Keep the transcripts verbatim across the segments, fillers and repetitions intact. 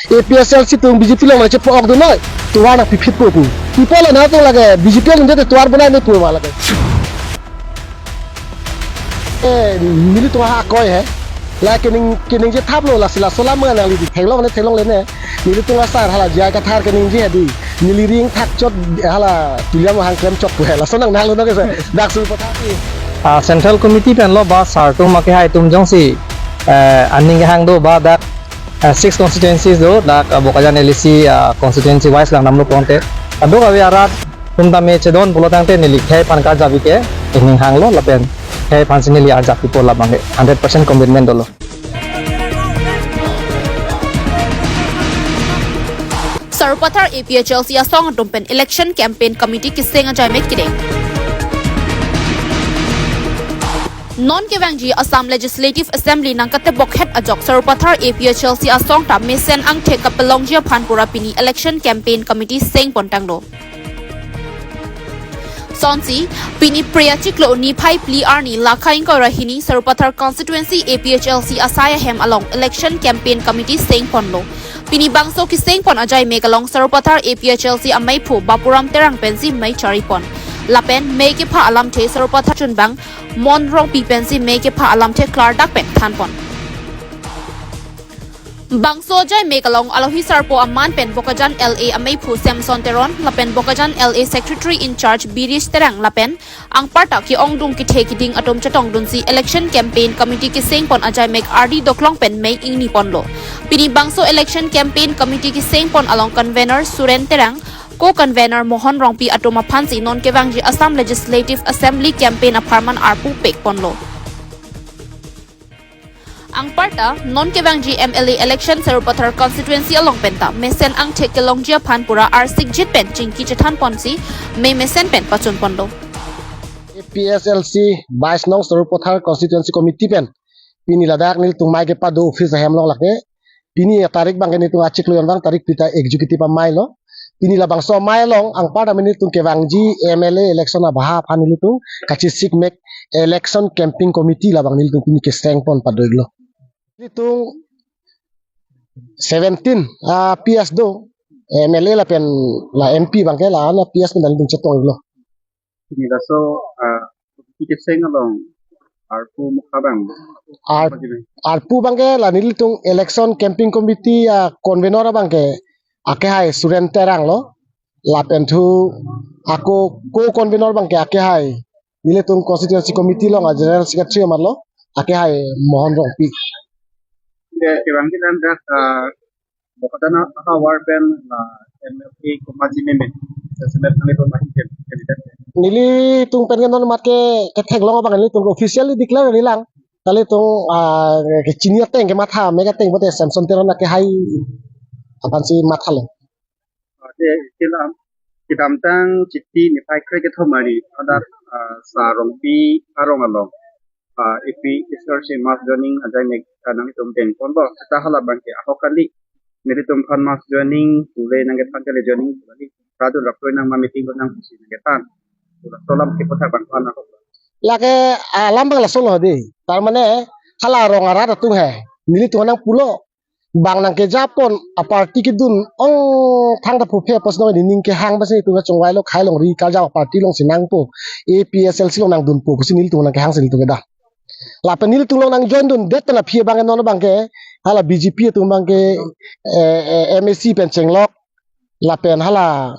APHLC atum BJP along nangchepo-ok dun noi. Tovar nangpiphitpo pu. People nangtum lake BJP along dete tovar bonai ne pu ma lake. Eh, nelitum ha akoi he. La keningje thaplo, lasi laso alam nangli theklong ne theklongle ne. Nelitum asar hala J I Kathar keningje hedi. Neli ring thakchot hala Tuliram Ronghang klemchot pu he. Laso nangnanglo no kese. Dak Sarupathar. Ah, Central Committee pen lo ba sar atum akehai atum jongsi, eh, aning kehang do ba dak, eh, six constituencies do dak, ah, Bokajan LAC, ah, constituency wise langdamlo pulote. Kadokave arat atum tame chedon pulotangte neli khei aphan karjap-ik ke, ening hanglo lapen khei aphansi neli arjap-ikpo labang ke hundred percent commitment dolo. Sarupathar APHLC asong atum pen Election Campaign Committee keseng ajai mek kiding. Non kevangji Assam Legislative Assembly nangkatebok het ajok Sarupathar APHLC asong ta mesen angthek kapelongji aphan pura pini Election Campaign Committee sengpon tanglo. Sonsi, pini Phre achiklo niphai phli arni lakha ingkoi ra hini Sarupathar Constituency APHLC asai ahem along Election Campaign Committee sengponlo. Pini bangso kesengpon ajai mek along Sarupathar APHLC ameiphu Bapuram Terang pensi mei charipon. Lapen mei kepha alamthe Sarupathar chunbang Mon Rongpi pensi mei kepha alamthe klardak pen thanpon. Bangso ajai mek along alohi sarpo aman pen Bokajan LA ameiphu Samson Teron lapen Bokajan LA Secretary in Charge Birish Terang lapen anparta ke-ongdung kethe keding atum chetongdunsi Election Campaign Committee kesengpon ajai mek ardi doklong pen mei ingniponlo. Pini bangso Election Campaign Committee kesengpon along convener Suren Terang, co-convener Mohon Rongpi atum aphansi non kevangji Assam Legislative Assembly campaign apharman arpu pekponlo. Anparta, non kevangji MLA election Sarupathar constituency along penta mesen angthek kelongji aphan pura arsikjit pen chingki chethanponsi mei mesen pen pachunponlo. APHLC bais nong Sarupathar Constituency Committee pen pini ladak nelitum mei kepado office ahem along lake. Pini atarik abangke nelitum achiklo jon abang tarik pita executive amei lo. Pini labangso amei along anparta nelitum kevangji MLA election abaha aphan nelitum kachesik mek Election Campaign Committee labang nelitum pini kesengpon pado-iklo. Nelitum seventeen, ah, PS do, MLA lapen la MP abangke la-an PS pen nelitum chetong-iklo. Pini laso, ah, keseng along arpu mukha abang. Ar-, arpu abangke la nelitum Election Campaign Committee, ah, convener abangke akehai Suren Terang lo. Lapen thu ako co-convener abangke akehai nelitum Constituency Committee along a General Secretary amat lo, akehai Mohon Rongpi. Ke, kevangji alam dak, ah, Bokajan ahavar pen, ah, MLA komatji meme. Sesemet nanglitum ahin candidate. Nelitum pen ke non mat ke ketheklong abang nelitum officially declare rilang. Kalitum, ah, kechini ateng kematha, mek ateng pote Samson Teron akehai aphansi mathalo. Ate, kedam, kedamtang Chiti niphai krekethom arni, hadak, ah, Sar Rongpi arong along, ah, APHLC mass joining ajai mek, ah, nanglitum dengponlo, seta hala abangke ahok kali, nelitum aphan mass joining pule nangkethan kali, joining pule kali, radun raproi nang ma meeting ko nang pusi nangkethan. Pura solam ke kotha abang aphan ahok. Lake alam abang laso lo dei. Tar mane hala rong arat atum he. Nelitum nangpulo. Bang nangkejapon a party kedun ong thangta phuphe apotsi nelining kehang apotsi nelitum kachongvailo, khei longri karjap a party alongsi nangpo, APHLC along nangdunpo pusi nelitum nangkehangsi nelitum kedam. Lapen nelitum along nangjoin dundet pen aphi abangke non abangke hala BJP atum abangke, eh, eh, MAC pen chenglok, lapen hala,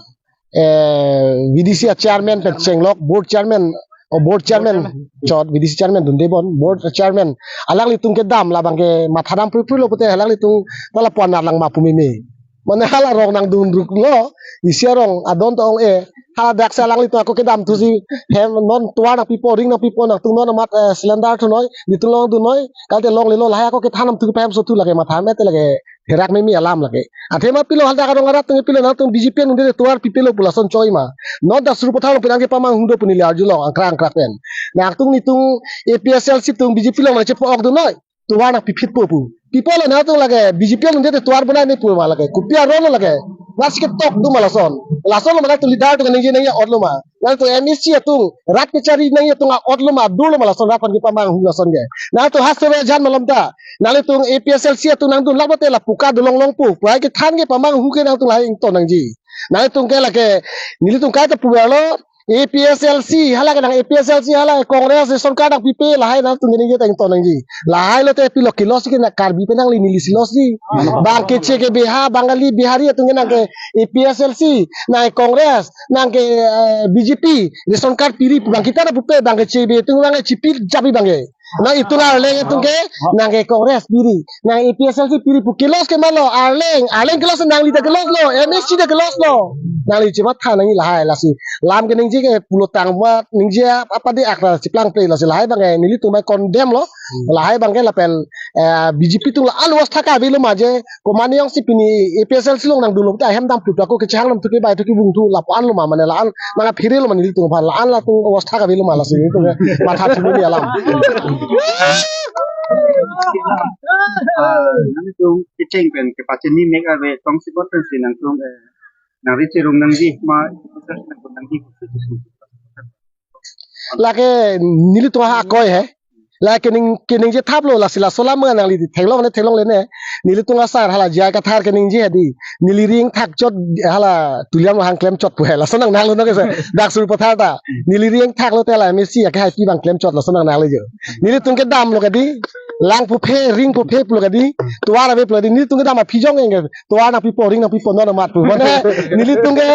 eh, VDC a chairman pen chenglok, board chairman, o board chairman, chot VDC chairman dunde bon, board chairman. Alanglitum kedam labangke mathadam purpurlo pote alanglitum ta lapu-an arlang ma pu meme. Mane hala rong nangdun ruklo, isi arong adon ta ong-e, hala daksi alanglitum ako kedam thusi hem non tovar nangpipo, ring nangpipo, nangtum non amat, eh, cylinder thunoi, nelitum along dunnoi, kalte longlelo lahai ako kethan nangthu pahem so thu lake matha mete lake herak meme alam lake. Athema pilo hadak arong arat atum pilo nangtum BJP anung dele tovar pipelo pu lason choi ma. Non dak Sarupathar along penang kepamang hung do pu neli arjulong angkrak angkrak pen. Nangtum nelitum APHLC atum BJP along nangchepo-ok dunnoi. Tovar nangpiphitpo pu. People nangtum lake BJP anung dele tovar bonai ne pu ma lake. Kopi aron lo lake. Nasi ketok do ma lason. Lason lo ma nangtum leader atum kaningje nangji-otlo ma. Nangtum M A C atum rat kechari nangji atum a-ot lo ma, dur lo ma lason rat aphan kepamanghu lason ke. Nangtum ha sore jan malom ta. Nanglitum A P H L C atum nangdun lak lote la puka dolong longpo pu hai kethan kepamanghu ke nangtum lahai ington nangji. Nangtum ke lake nelitum kaita puverlo, A P H L C hala ke nang A P H L C hala Congress sorkar nangpipe lahai nangtum ningje ta ington nangji. Lahai lote pilo ke-loss ke na Karbi pen nangli neli si-loss ji. Bang ke che ke Bihar, Bengali, Bihari atum ke nang ke A P H L C, nang Congress, nang ke, eh, B J P, ration card piri pu bang kita na pupe bang ke che be atum bang ke chipir jabi bang ke. Nang itum Arleng atum ke, nang ke Congress piri, nang A P H L C piri pu ke-loss ke malo, Arleng, Arleng ke-loss nangli ta ke-loss lo, M A C ta ke-loss lo. Nangli chematha nangji lahai lasi. Lam ke ningje ke pulo tangma ningje apa de akra chiplang play lasi lahai bang ke nelitum bai condemn lo. Lahai bang ke lapen, eh, B J P atum la-an awastha kave lo ma je, komat jongsi pini A P H L C along nangdunlo ta hem dam putu ako kechehang lam thuke bai thuke bung thu lapu-an lo ma mane la-an nangphere lo ma nelitum aphan la-an latum awastha kave lo ma lasi nelitum matha thumi alam. Ah, nangtum kecheng pen kepachini mek ave tongsi bot pensi nangtum, eh, nangri cherung nangji ma nangtum nangji. Lake nelitum ha akoi he. Lake ning keningje thaplo lasi laso alam nangli theklong ne theklongle ne. Nelitum asar hala J I Kathar keningje hedi. Neli ring thak chot hala Tuliram Ronghang klem chot pu he. Laso nang nanglo nang kese. Dak Sarupathar ta. Neli ring thak lote la M A C ake hai pi bang klem chot laso nang nanglo jo. Nelitum kedam lo kedi. Lang puphe, ring puphe pulo kedi. Tovar ave pulo kedi. Nelitum kedam aphi jong eng. Tovar nangpipo, ring nangpipo, non amat pu. Mane nelitum ke.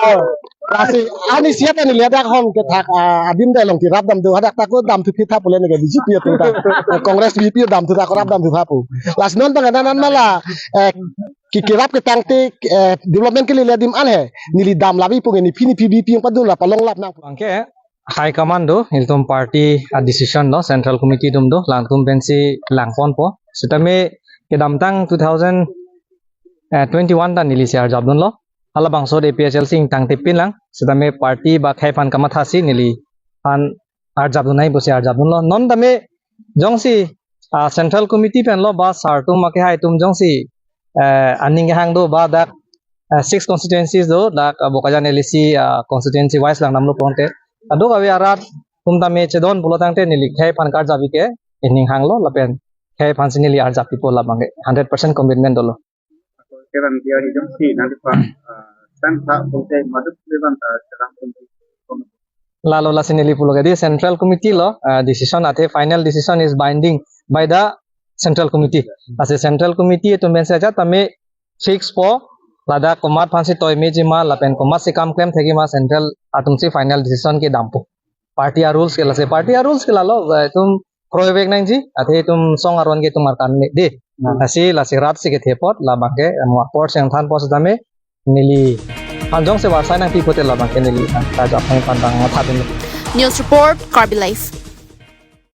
Oh. Lasi ani siapa ni lihat dak hon kethak, ah, adim dai long kirap dam do hadak tako dam thupi thap pule nege B J P atum ta. Congress B J P dam thu tako rap dam thu thap pu. Lasi non bang nan mala, eh, ki kirap ketang te, eh, development ke le adim an he. Neli dam labi pu nge ni phi ni phi B P yang padun la palong lap nang. Bang ke high command do, ilitum party a decision do, central committee atum do, latum pensi langponpo. Sitame kedamtang two thousand twenty-one ta neli si arjap dunlo. Halabangso A P H L C ingtang tipin lang. Sitame party ba khei aphan kamathasi neliphan arjap dun nai pusi arjap dunlo. Non tame jongsi, ah, central committee pen lo ba sir atum ake hai atum jongsi, eh, aning kehang do ba dak, eh, six constituencies do dak, ah, Bokajan L A C, ah, constituency wise lang namlo pon te. Kadokave arat atum tame chedon pulo tangte neli khei aphan karjap ke ining hanglo lapen khei aphansi neli arjap pipo labang ke hundred percent commitment dolo. Kevang dia hijong si nanti pa, ah, sang tha pungte maduk levan ta serang pungte. Lalo lasi neli pulo kedi central committee lo, ah, decision athe final decision is binding by the central committee. Lasi central committee atum pensi ajat tame fix po ladak komat aphansi toi meji ma lapen komatsi kam klem thekji ma central atumsi final decision kedampo. Party a rules ke lasi party a rules ke lalo, eh, itum kroivek nangji, athe itum song aron ke itum arkan me de. Hmm. Lasi lasi rat si kethe apot labang ke, em, apor seng than apot sitame neliphan jongsi varsai nangpi pulote labang ke neli, ah, ta jap nangphan bang matha dun. News report, Karbi Live.